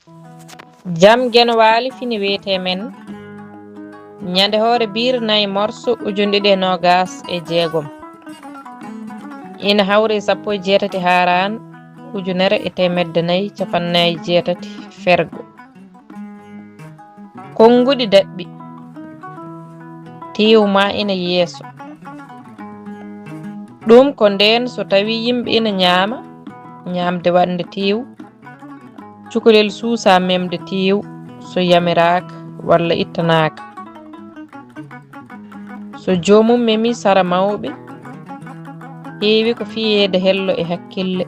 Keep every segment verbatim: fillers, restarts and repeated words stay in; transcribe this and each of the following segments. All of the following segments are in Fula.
Jam Geno Waali fini wiyetee men, ñande hoore biir nayi morso ujunɗiɗi e noogas e jeegom. Ina hawri e sappo e jeetati haaraan ujunere e teemedde nayi capannaayi jeetati fergo. Konnguɗi daɓɓi, teewu maa ina yeeso. Ɗum ko ndeen so tawii yimɓe ina ñaama ñaamde waɗnde teewu, cukalel suusaa memde teewu so yamiraaka walla ittanaaka. So joomum memii sara mawɓe, heewi ko fiyeede hello e hakkille.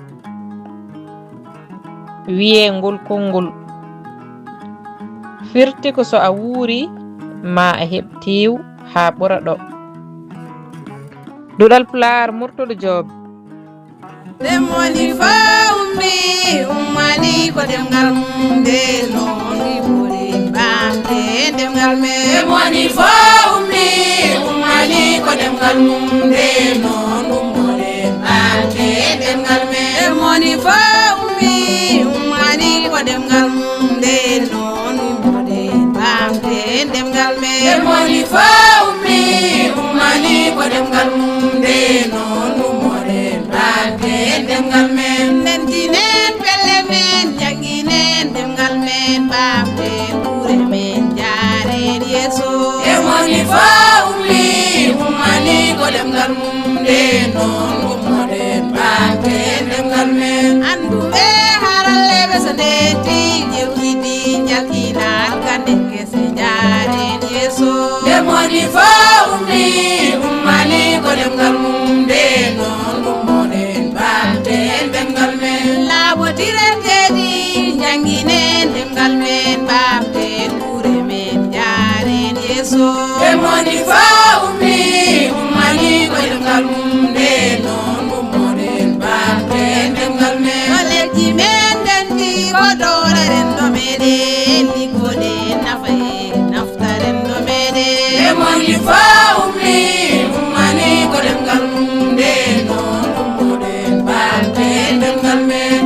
Wiyee ngol konngol firti ko so a wuurii ma a heɓ teewu haa ɓura ɗo. Duɗal Pulaar, Murtuɗo Joob. Ɗemwoni fo ummi, ummani ko ɗemngal mum, nde noon ɗi ɓuri ɓamde ɗemngal men. Ɗemwoni fo ummi, ummani ko ɗemngal mum, nde noon ɗum ɓuri ɓamde ɗemngal men. Ɗemwoni fo ummi, ummani ko ɗemngal mum, nde noon ɗum ɓuri ɓamde ɗemngal men. Ɗemwoni fo ummi, ummani ko ɗemngal mum, nde noon ɗum ɓuri ɓamde ɗemngal men. Ndentinen pelle men, jannginen ɗemngal men, ɓamten gure men, jaaren yeeso. Ɗemwoni fo ummi, ummani ko ɗemngal mum, nde noon ummoɗen ɓamten ɗemngal men. Annduɓe haralleeɓe so ndetti, jewtidi, njaltina, alkande kese, jaaren yeeso. Ɗemwoni fo ummi, ummani ko ɗemngal mum, nde noon ummoɗen ɓamten ɗemngal men. Laaɓotiren teedi, jannginen ɗemngal men, ɓamten gure men, jaaren yeeso. Ɗemwoni fo ummi, ummani ko ɗemngal mum, nde noon ummoɗen ɓamten ɗemngal men. Golleeji men ndenti ko doole renndo meɗen, liggoɗen nafa e nafta renndo meɗen. Ɗemwoni fo ummi, ummani ko ɗemngal mum, nde noon ummoɗen ɓamten ɗemngal men.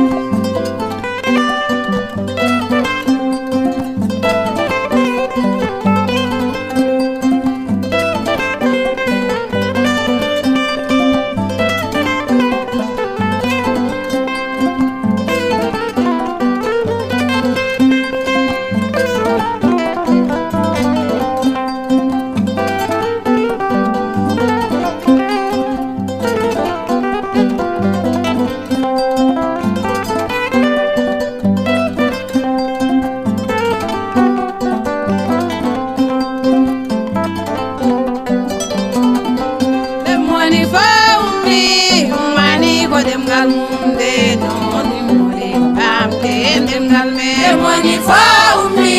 Ɗemwoni fo ummi, ummani ko ɗemngal mum, nde noon ummoɗen ɓamten ɗemngal men. Ɗemwoni fo ummi,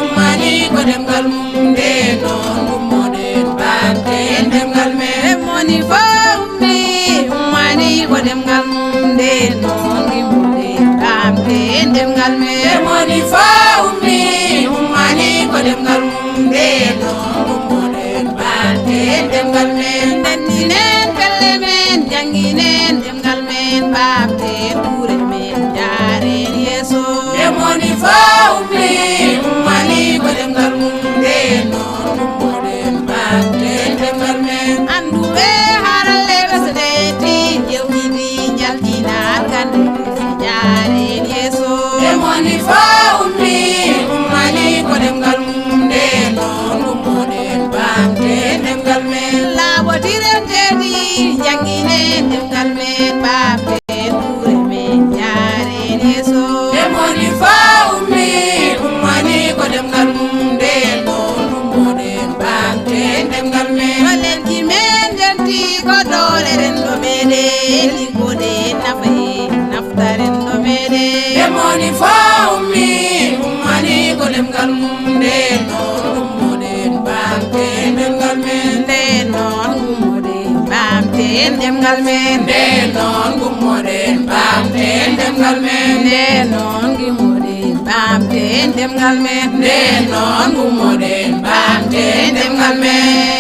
ummani ko ɗemngal mum, nde noon ummoɗen ɓamten ɗemngal men. Ɗemwoni fo ummi, ummani ko ɗemngal mum, nde noon ummoɗen ɓamten ɗemngal men. Ɗemwoni fo ummi, ummani ko ɗemngal mum, nde noon ummoɗen ɓamten ɗemngal men. Ndenninen pelle men, jannginen ɗemngal men, ɓamten gure men, jaaren yeeso. Ɗemwoni fo ummi, ummani ko ɗemngal mum, nde noon ummoɗen ɓamten ɗemngal men. Annduɓe haralleeɓe so ndetti, jewtidi, njaltina, alkande kese, jaaren yeeso. Ɗemwoni fo ummi, ummani ko ɗemngal mum, nde noon ummoɗen ɓamten ɗemngal men. Laaɓotiren teedi, jannginen ɗemngal men, ɓamten gure men, jaaren yeeso. Ɗemwoni fo ummi, ummani ko ɗemngal mum, nde noon ummoɗen ɓamten ɗemngal men. Golleeji men ndenti ko doole renndo meɗen, liggoɗen nafa e nafta renndo meɗen. Ɗemwoni fo ummi, ummani ko ɗemngal mum, nde noon ummoɗen ɓamten ɗemngal men. Nde noon ummoɗen ɓamten ɗemngal men. Nde noon ummoɗen ɓamten ɗemngal men. Nde noon ummoɗen ɓamten ɗemngal men. Nde noon ummoɗen ɓamten ɗemngal men.